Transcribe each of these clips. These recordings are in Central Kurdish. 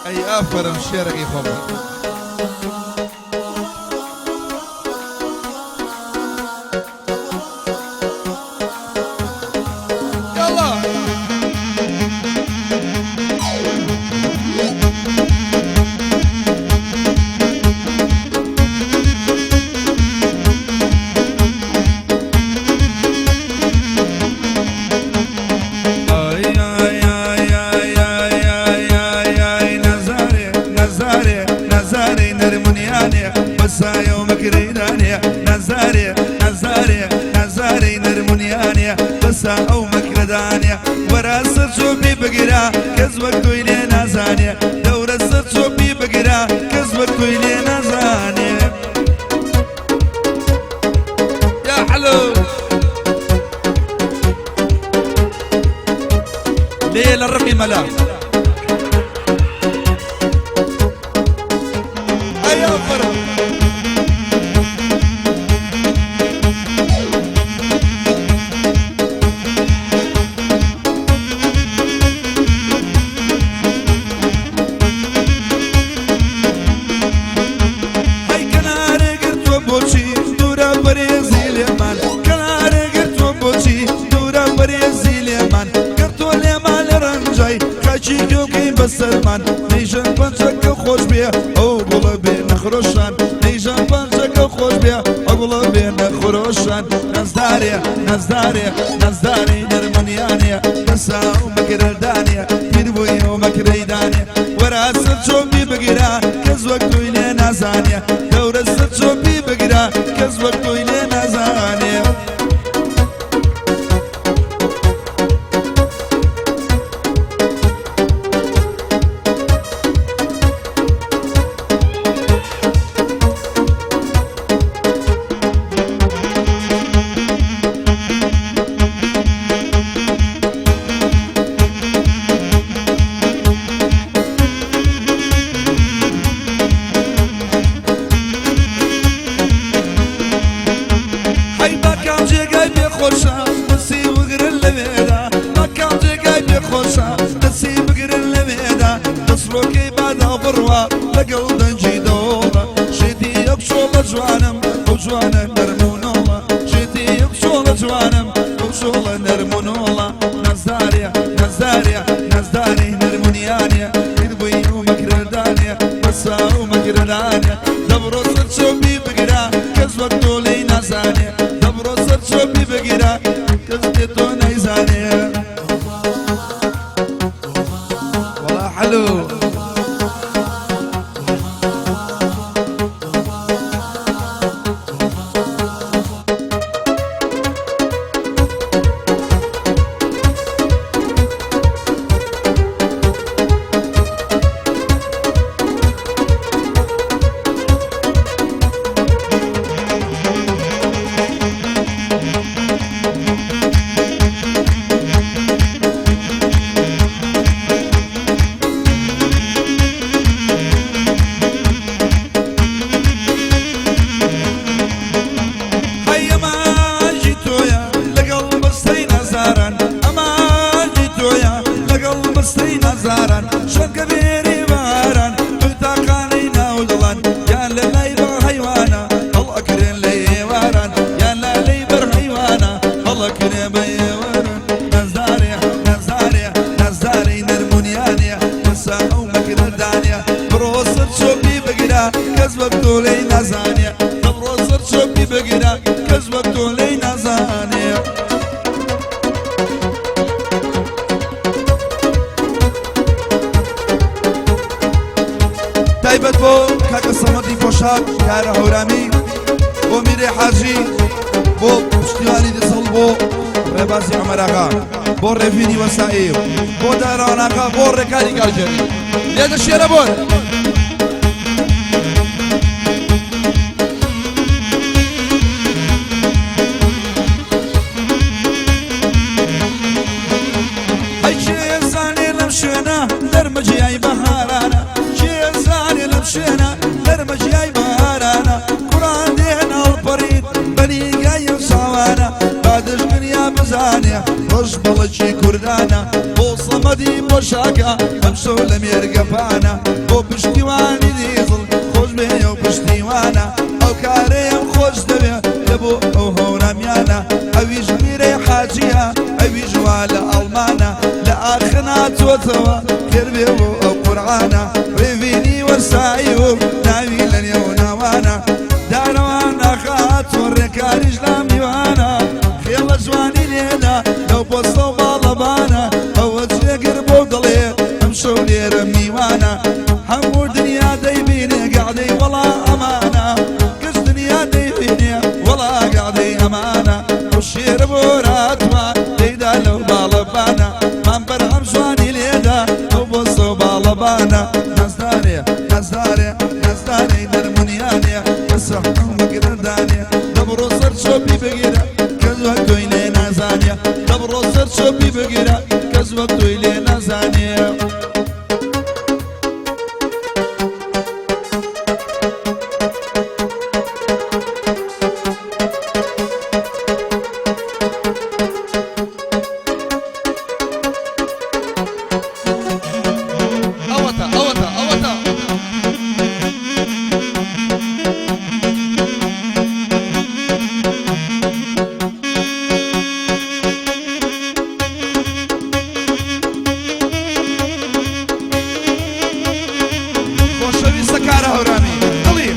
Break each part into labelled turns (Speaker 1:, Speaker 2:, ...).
Speaker 1: ئەی ئافەرم شێرەکەی خۆم. یاڵا. ئای ئای ئای ئای ئای ئای ئای ئای نەزارێ نەزارێ نەزارێ نەرمونیانێ بەسایە و مەکرەیدانێ نەزارێ نەزارێ نەزارێ نەرمونیانێ بەسا ئەو مەکرەدانێ وەرە سەر چۆپی بگرە کەس وەک تۆی لێ نازانێ دەورە سەر چۆپی بگرە کەس وەک تۆی لێ نازانێ. یا حلو ليه للرقي ملا ايا فرح. هەی کەنارێ گرتووە بۆچی دوورە بەرێزی لێمان، کەنارێ گرتووە بۆچی دوورە بەرێزی لێمان، گرتووە لێمان لە ڕەنجای خاکی گوێکەی بەسەرمان، نەیژەن پەنجەکە خۆش بێ ئەو گوڵە بێ نەخرۆشان، نەیژەن پەنجەکە خۆش بێ ئەو گوڵە بێ نەخرۆشان، نەزدارێ نەزدارێ نەزدارێ نەرمونیانێ بەسا و مەکرەدانێ پیر بووی و مەکرەیدانێ، وەرە سەر چۆپی بگرە کەس وەک تۆی لێ نازانێ، دەورە سەر چۆپی بگرە کەس وەک تۆی لێ نازانێ. هەی باکام جێگای پێخۆشە دەستی بگرن لەوێدا، باکام جێگای پێخۆشە دەستی بگرن لەوێدا، دەسڕۆکەی بادا بڕوا لەگەڵ دەنگی دۆڵە، شێتی یەک چۆڵە جوانم ئەو جوانە نەرم و نۆڵە، شێتی یەک چۆڵە جوانم ئەو چۆڵە نەرم و نۆڵە، نەزدارێ نەزدارێ نەزدارێ نەرمونیانێ پیربووی و مەکرەدانێ بەسا و مەکرەدانێ، دەبڕۆ سەر چۆپی بگرە کەس وەک تۆ لێی نازانێ، دەبڕۆ سەر چۆپی بگرە کەس لێ تۆ نەیزانێ. وەڵا حەلو. هەی ئەمانجی تۆیە لەگەڵ بەستەی نەزاران، ئەمانجی تۆیە لەگەڵ بەستەی نەزاران، شەنکە بێری باران تۆی تاقانەی ناو دڵان، یان لە لای بەر حەیوانە هەڵئەکرێن لە ئێواران، یان لە لای بەر حەیوانە هەڵئەکرێ بە ئێواران، نەزارێ نەزارێ نەزارێ نەرمونیانێ بەسا ئەو مەکرەدانێ، بڕۆ سەر چۆپی بگرە کەس وەک تۆ لێی نازانێ، دەبڕۆ سەر چۆپی بگرە کەس وەک تۆ لێی نازانێ. تایبەت بۆ کاکە سەمەدی پۆشاک کارە هەورامی، بۆ میرێ حاجی، بۆ پشتیوانی دزڵ، بۆ ڕێبازی عمەراغا، بۆ ڕێڤینی وەسائی، بۆ داراواناغا، بۆ ڕێکاری کارگێڕی لێدە شێرە بۆر. ئەی کێ زانێ لەم شوێنە دەرمەجیای بەهارانە، کێ زانێ لەم شوێنە دەرمەجیای بەهارانە، کوڕان دێن هەڵپەڕین بە نیگای ئەو چاوانە، با دژمنیا بزانێ ڕەش بەڵکی کوردانە، بۆ سەمەدی پۆشاکە ئەمشەو لە مێرگەپانە، بۆ پشتیوانی دیزڵ خۆش بێ ئەو پشتیوانە، ئەو کارەیەم خۆش دەوێ لە بۆ ئەو هەورامیانە، ئەویش میرەی حاجیە ئەویش وا لە ئەڵمانە، لە ئاخنا چۆتەوە خێر بێ بۆ ئەو قورعانە، ڕێڤینی وەسایی و ناوی لە نێو ناوانە، دارەوان ئاخات و ڕێکاریش لە میوانە، خێڵە جوانی لێدا لەو پۆستە و باڵەبانە، ئەوە جێگر بۆ دڵێ ئەمشەو لێرە میوانە، هەموو دنیا دەیبینێ گەعدەی وەڵا ئەمانە، گشت دنیا دەیبینێ وەڵا گەعدەی ئەمانە، ئەو شێرە بۆراتوە دەیدا لەو باڵەبانە، مام بەرهەم جوانی لێدا ئەو بۆسە و باڵەبانە، نازدارێ نازدارێ نازدارێ نەرمونیانێ بەسە بگرندانێ، دەبڕۆ سەر چۆپی بگیرە کەس وەک تۆی لێ نازانێ، دەبڕۆ سەر چۆپی بگیرە کەس وەک تۆی لێ نازانێ.
Speaker 2: ئەوەتە ئەوەتە ئەوەتە.
Speaker 1: خۆشەویستە کارە هەورامی دڵی.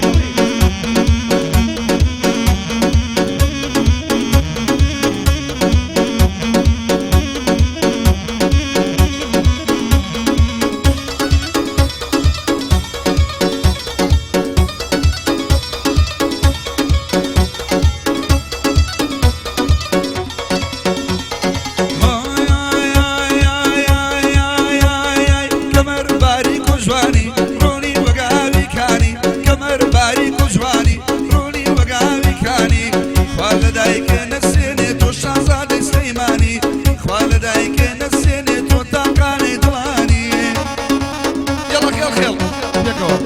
Speaker 1: کەمەر باریک و جوانی ڕۆنی وەگاوی کانی، کەمەر باریک و جوانی ڕۆنی وەگاوی کانی، خوا لە دایکە نەسێنێ تۆ شازادەی سلەیمانی، خوا لە دایکە نەسێنێ تۆ تاقانەی دڵانی. یەڵا خێڵ خێڵ پێکەوە.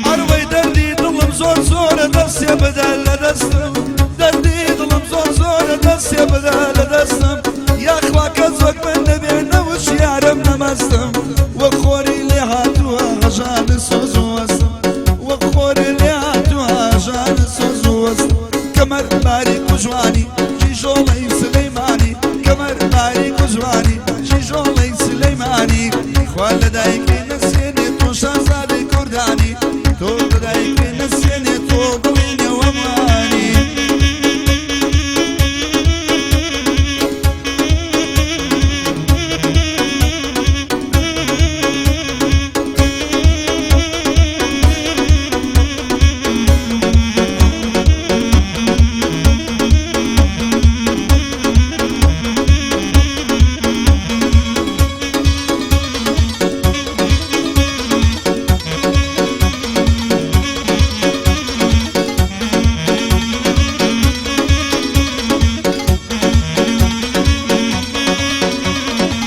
Speaker 1: ئەروەی دەردی دڵم زۆر زۆرە دەستێ بدە لە دەستم، دەردی دڵم زۆر زۆرە دەستێ بدە لە دەستم، یاخوا کەس وەک من نەبێ نەوشیارم نەمەستم، وەک خۆری لێ هاتووە هەژان سۆز و وەستم، وەک خۆری لێ هاتووە هەژان سۆز و وەستم، کەمەر باریک و جوانی کیژۆڵەی سلەیمانی، کەمەر باریک و جوانی کیژۆڵەی سلەیمانی، خوا لە دایکی نەسێنێ تۆ شازادەی کوردانی، تۆ لە دایکی نەسێنێ تۆ دڵی نێوەمانی.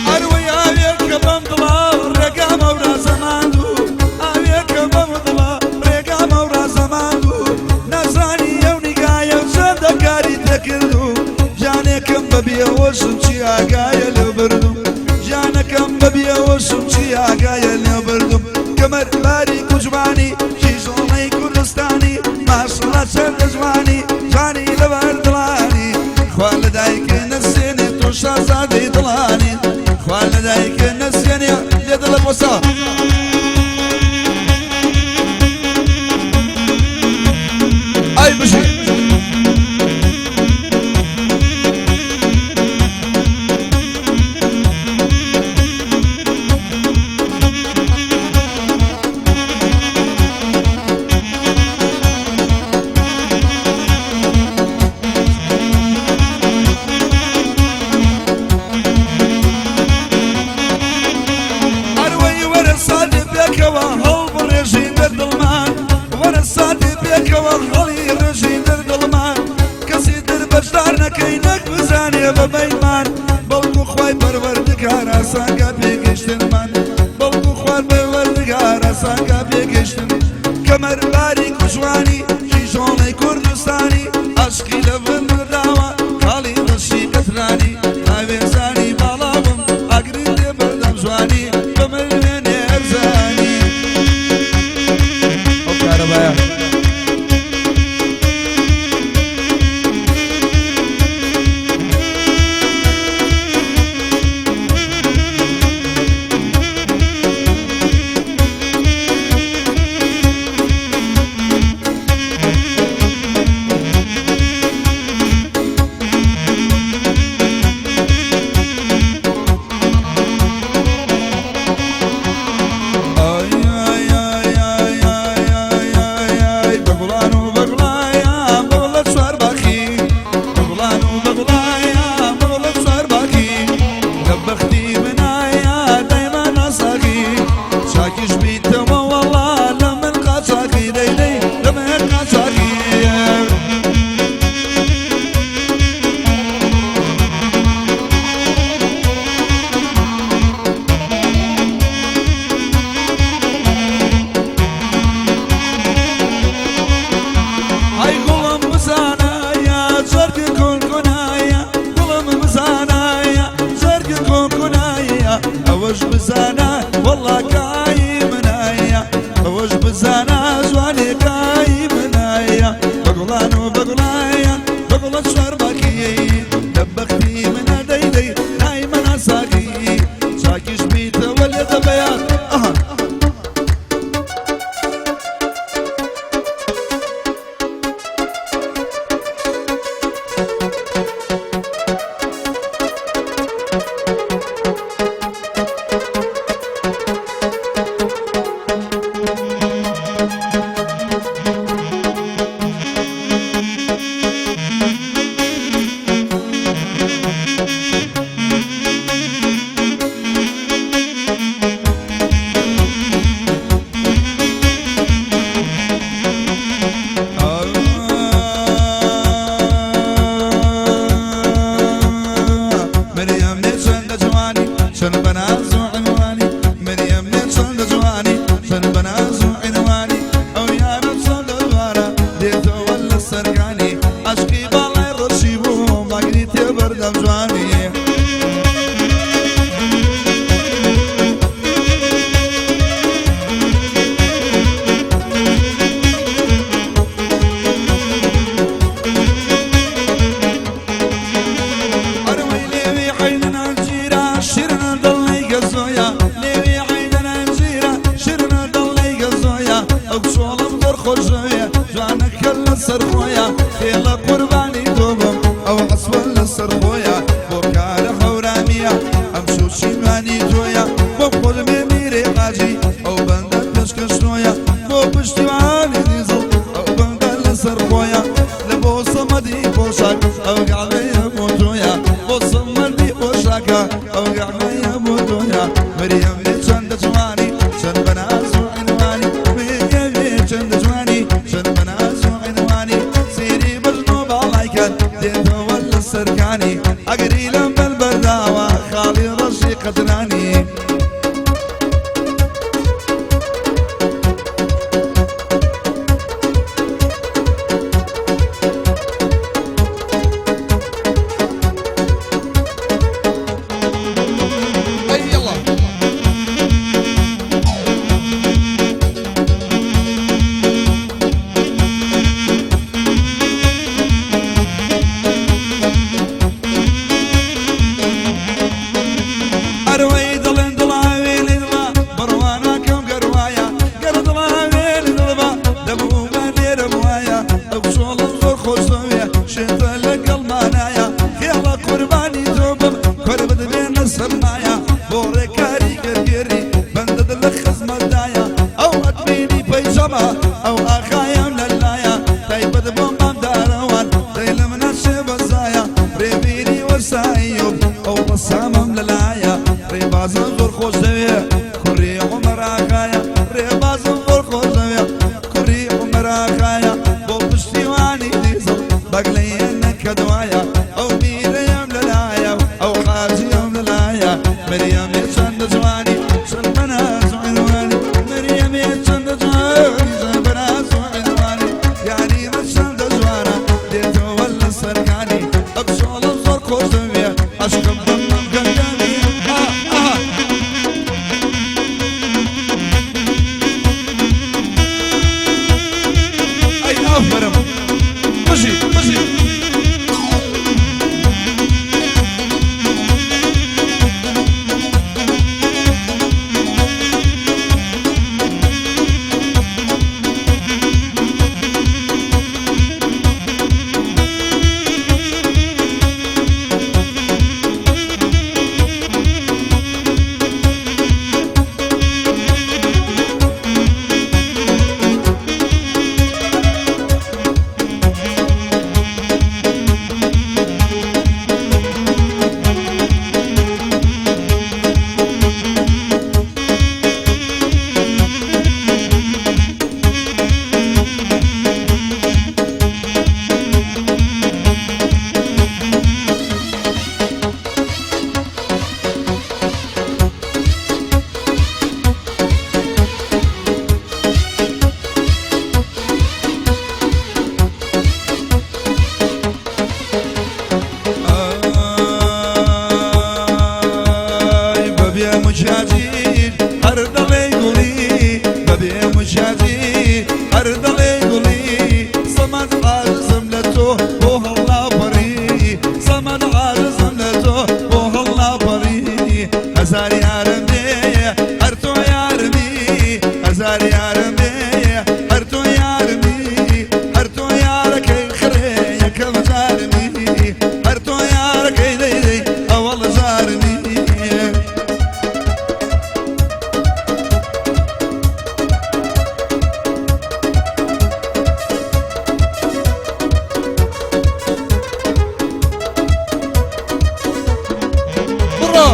Speaker 1: ئەروەی ئاوێک کە بەم دڵا ڕێگا مەورا زەماندوو، ئاوێک کە بەم دڵا ڕێگا مەورا زەماندوو، نازانی ئەو نیگایە چەندە کاری تێکردوو، گیانێکم بە بێهۆشم چی ئاگایە لێ بردوم، گیانەکەم بە بێهۆشم چی ئاگایە لێ بردوم، کەمەر باریک و جوانی کیژۆڵەی کوردستانی، ماشەڵا چەندە جوانی جوانی لەبەر دڵانی، خوا لە دایکێ نەسێنێ تۆ شازادەی دڵانی. دایکە نەسیێنێ لێ دڵە بۆسا. ئای بژی. ئەروەی وەرە ساتی پێکەوە هەڵ بڕێژین دەر دڵمان، وەرە ساتی پێکەوە هەڵی ڕێژین دەر دڵمان، کەسی تر بەشدار نەکەی نەک بزانێ بە بەینمان، بەڵکو خوای پەروەردگار ئاسانکا پێگەیشتنمان، بەڵکو خوای پەروەردگار ئاسانکا پێگەیشتن. کەمەر باریک و جوانی کیژۆڵەی کوردستانی، عەشقی لە بن داوە خاڵی ڕەشی قەترانی، ئاوێزانی باڵاوم ئاگری لێ بەردەم جوانی بە ملوێنێ ئەرزانی.
Speaker 2: ئەو کارەبایە.
Speaker 1: ئای ئای ئای ئای ئای ئای ئای ئای بەگوڵان و بەگوڵایە بەگوڵە چوار باخی، بەگوڵان و بەگوڵایە بەگوڵە چوار باخی، لە بەختی منایە دایما ناساخی، چاکیش بیتەوە وەڵا لە من قاچاخی، دەی دەی لە من قاچاخی. ئای گوڵم بزانایە جەرگ کۆنکۆنایە، گوڵم بزانایە جەرگ کۆنکۆنایە، ئەوەش بزانە وەڵا کایی منایە، ئەوەش بزانە جوانێ کایی منایە، بەگوڵان و بەگوڵایە بەگوڵە چوار باخی، لە بەختی منە دەی دەی دایمە ناساخی، چاکیش بیتەوە لێ دەبەیان. ئەها. مريم چەندە جوانی چەند بەناز و عنوانی، مريم چەندە جوانی چەند بەناز و عنوانی، ئەو یارە چەندە جوانە دێتەوە لە سەرگانی، عەشقی باڵای ڕەشی بوو ماگری تێبەردەم جوانی. ئەروەی لێوی عەینن ئەنجیرە شیرنە دڵی گەزۆیە، لێوی عەینن ئەنجیرە شیرنە دڵی گەزۆیە، ئەو کچۆڵم زۆر خۆشەوێ جوانەکە لەسەر خۆیە، خێڵە قوربانی تۆ بم ئەو عەسوە لەسەر خۆیە، بۆ کارە هەورامیە ئەم شوشیوانی تۆیە، بۆ خۆلمێ میرێ حاجی ئەو بەندە پێشکەش تۆیە، بۆ پشتیوانی دیزڵ ئەو بەندە لەسەر خۆیە، لە بۆ سەمەدی پۆشاک ئەو گەعبەیە بۆ تۆیە، بۆ سەمەدی پۆشاکە ئەو گەعبەیە بۆ تۆیە. مریەم لێ چەندە جوانی چەند بەناز و عنوانی، مریەم لێ چەندە جوانی چەند بەناز و عنوانی، سێری بەژن و باڵای کەن دێتەوە لە سەرکانی، ئەگەری لەم بەر بەرداوە خاڵی ڕەشی قەترانی. سەرمایە بۆ ڕێکاری گەرگێری بەندە لە خزمەتدایە ئەو ئەدمینی پەیجەمە ئەو ئاغایم لەلایە تایبەت بۆ مامدارەوان دەی لە منە شێ بەزایە ڕێبیری وەساییوب ئەو ڕەسامم لەلایە ڕێبازم زۆر خۆش دەوێ کوڕی عومەر ئاغایە ڕێبازم زۆر خۆش دەوێ کوڕی عومەر ئاغایە بۆ پشتیوانی دیزڵ بەگلەیە نەکە دوایە ئەو میرەیەم لەلایە ئەو حاجیەم لەلایە مریەمێ چەندە جوانی چەند بەناز و عنوانی مریەمێ چەندە جوانی چەند بەناز و عنوانی یاری من چەندە جوانە دێتەوە لە سەرکانی ئەم شۆڵم زۆر خۆش دەوێ عەشقم بەم گەنگانی ئا ئا. ئەی ئافەرم بژی بژی. ئای بەبێ مجاجی هەر دەڵێ گوڵی بەبێ مجاجی هەر دەڵێ گوڵی سەمەد عاجزم لە تۆ بۆ هەڵناپەڕی سەمەد عاجزم لە تۆ بۆ هەڵناپەڕی هەزار یارم بێ هەر تۆ یارمی هەزار یارم بێ هەر تۆ یارمی هەر تۆ یارەکەی خڕێ یەکەم جارمی هەر تۆ یارەکەی دەی دەی ئەوەڵ جارمی.
Speaker 2: بڕۆ.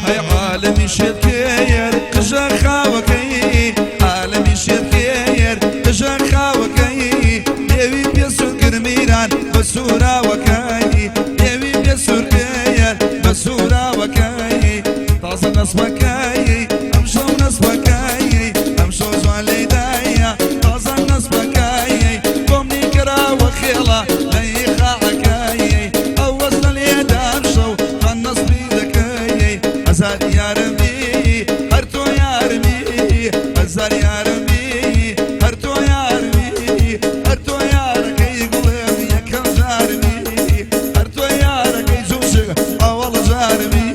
Speaker 1: هەی عالەمی شێتکێر قژە خاوەکەی عالەمی شێتکێر قژە خاوەکەی لێوی پێ سوورکرمیران بە سووراوەکەی لێوی پێ سوورکێر بە سووراوەکەی تازە نەسبەکەی ئەمشەو نەسبەکەی ئەمشەو جوان لێدایە تازە نەسبەکەی بۆم نیکراوە خێڵە لەی خاعەکەی ئەو وەزنە لێدام شەو جوان نەسبی دەکەی هەزار یارم بی هەر تۆ یارمی هەزار یارم بی هەر تۆ یارمی هەر تۆ یارەکەی گوڵێم یەکەم جارمی هەر تۆ یارەکەی جوشک ئەوەڵ جارمی.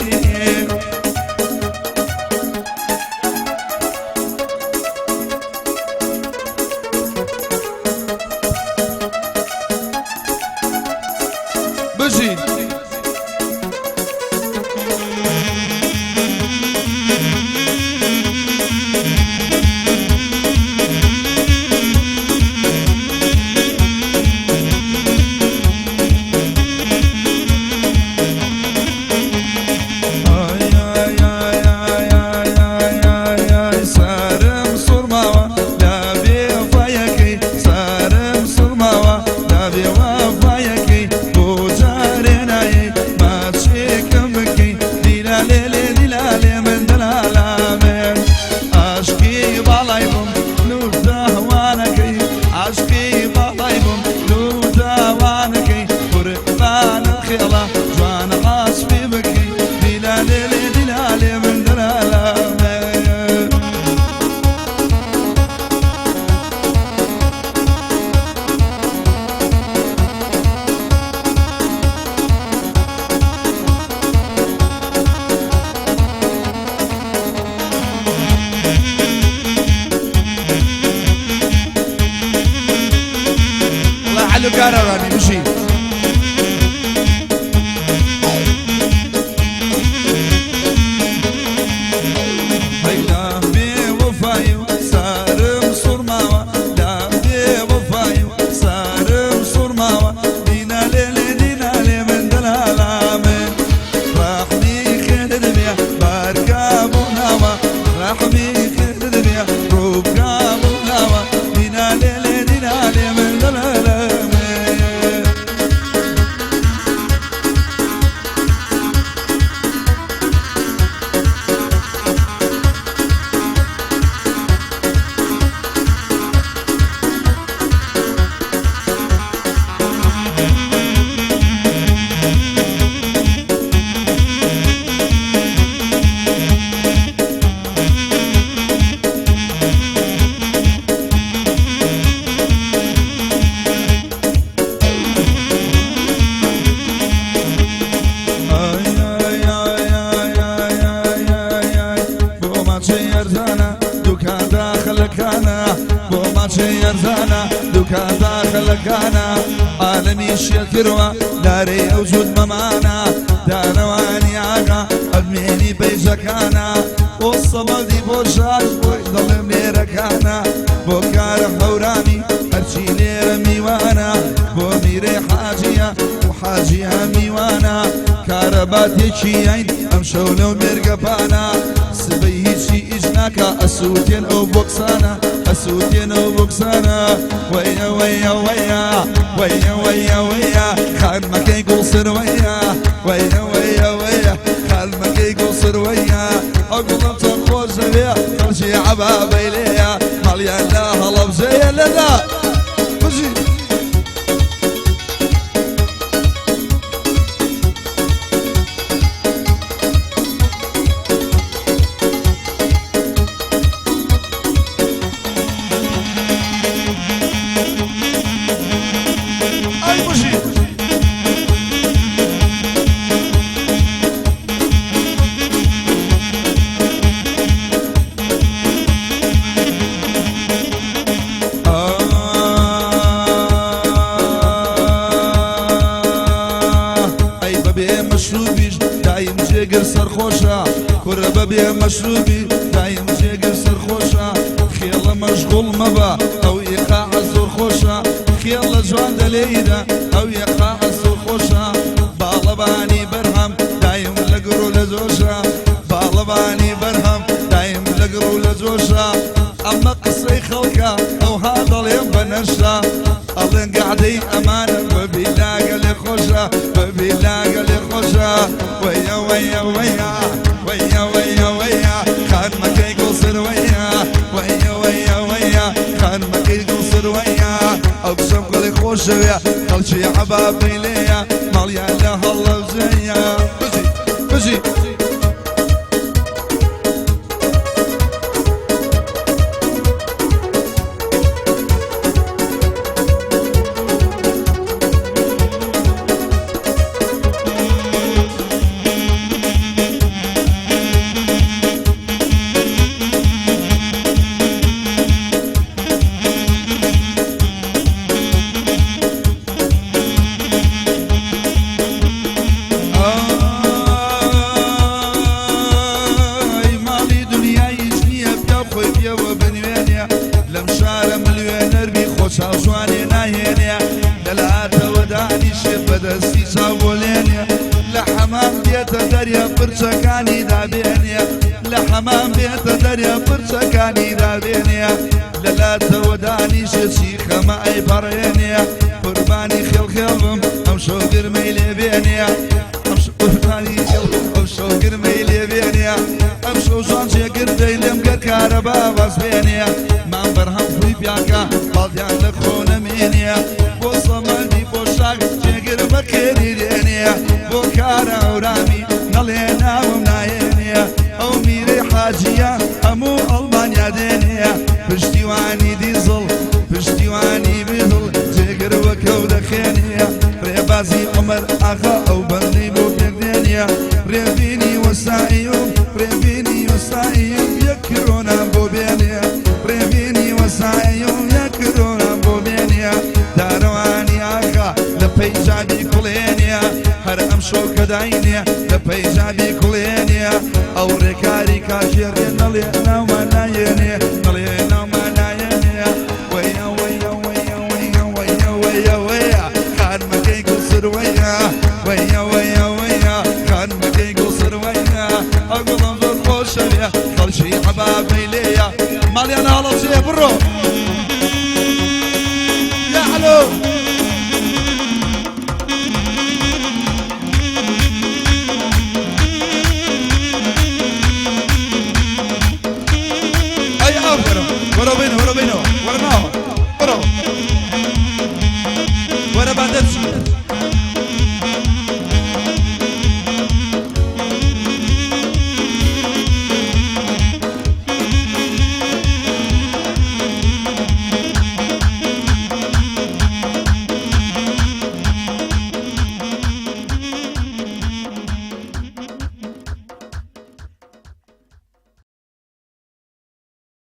Speaker 2: بژی.
Speaker 1: ماچێ ئەرزانە دوکان داخلەکانە بۆ ماچێ ئەرزانە دوکان داخلەکانە عالەمی شێت کردووە دارەی ئەو جووت مەمانە دانەوانی ئاغا ئەدمێنی پەیژەکانە بۆ سەمەدی بۆ شاش بۆی دەڵێم لێرەکانە بۆ کارە هەورامی هەرچی لێرە میوانە بۆ میرەی حاجیە و حاجیە میوانە کارەباتێکی یاین ئەم شەو لەو مێرگەپانە سبەی هیچی ئیش ناکا ئەسووتێن ئەو بۆکسانە ئەسووتێن ئەو بۆکسانە وەیە وەیە وەیە وەیە وەیە وەیە خانمەکەی گوڵ سروەیە وەیە وەیە وەیە خانمەکەی گوڵ سروەیە ئەو گوڵم چەند خۆش دەوێ خەڵکی عەبابەی لێیە ماڵیان لە هەڵەبجەیە لەدا بژی. ئەی بژی. ئەی بەبێ مەشروبیش دایم جێگر سەرخۆشە کورە بەبێ مەشروبی دایم جێگر سەرخۆشە خێڵە مەشغوڵ مەبە ئەو ئیقاعە زۆر خۆشە خێڵە جوان دەلێیدا ئەو ئیقاعە زۆر خۆشە باڵەبانی بەرهەم دایم لە گڕ و لە جۆشە باڵەبانی بەرهەم دایم لە گڕ و لە جۆشە ئەمە قسەی خەڵکە ئەوها دەڵێم بە نەشە ئەڵێن گەعدەی ئەمانە بەبیلاگە لێ خۆشە بەبیلاگە لێ خۆشە وەیە وەیە وەیە وەیە وەیە وەیە خانمەکەی گوڵ سروەیە وەیە وەیە وەیە خانمەکەی گوڵ سروەیە ئەو کچەم گوڵی خۆشەوێ خەڵکی عەبابەی لێیە ماڵیان لە هەڵەبجەیە بژی بژی. ئای ماڵی دنیای هیچ نییە پیاو خۆی پێوە بنوێنێ لەم شارە ملیۆنەر بی خۆ چاوجوانێ ناهێنێ لەلاتەوە دانیشێ بەدەستی چاو بۆ لێنێ لە حەمام بێتە دەریا پرچەکانی دابێنێ لە حەمام بێتە دەریا پرچەکانی دابێنێ لەلاتەوە دانیشێ چی خەمە ئەی پەڕێنێ قوربانی خێڵ خێڵ بم ئەم شەو گرمەی لێ بێنێ ئەم شەو قوربانی خێڵ ئەم شەو گرمەی لێ بێنێ ئەم شەو جوان جێگر دەی لێم گەر کارەبا باز بێنێ مام بەرهەم خوی پیاکە باڵیان لە خۆ نەمێنێ بۆ سەمەندی پۆشاک جێگر بەخێری دێنێ بۆ کارە هەورامی نەڵێ ناوم نایێنێ ئەو میرەی حاجیە هەموو ئەڵمانیا دێنێ پشتیوانی دیزڵ پشتیوانی بیزڵ جێگر وەکەو دەخێنێ ڕێبازی عومەر ئاغا ئەو بەندەی بۆ پێک دێنێ ڕێبینی وەسائیم ڕێبینی وەسائیم یەک کرۆنام بۆ بێنێ ڕێبینی وەسائیم یەک کرۆنام بۆ بێنێ دارەوانی ئاغا لە پەیجابی کوڵێنێ هەر ئەم شەو کە داینێ لە پەیجابی کوڵێنێ ئەو ڕێکاری کاژێڕێ نەڵێ ناومان نایێنێ نەڵێ ناومان نایێنێ وەیە وەیە وەیە وەیە وەیە وەیە وەیە خانمەکەی گوڵ سروەیە وەیە وەیە وەیە خانمەکەی گوڵ سروەیە ئەو گوڵم زۆر خۆشەوێ خەڵکی عەبابەی لێیە ماڵیان هەڵەبجەیە بڕۆ.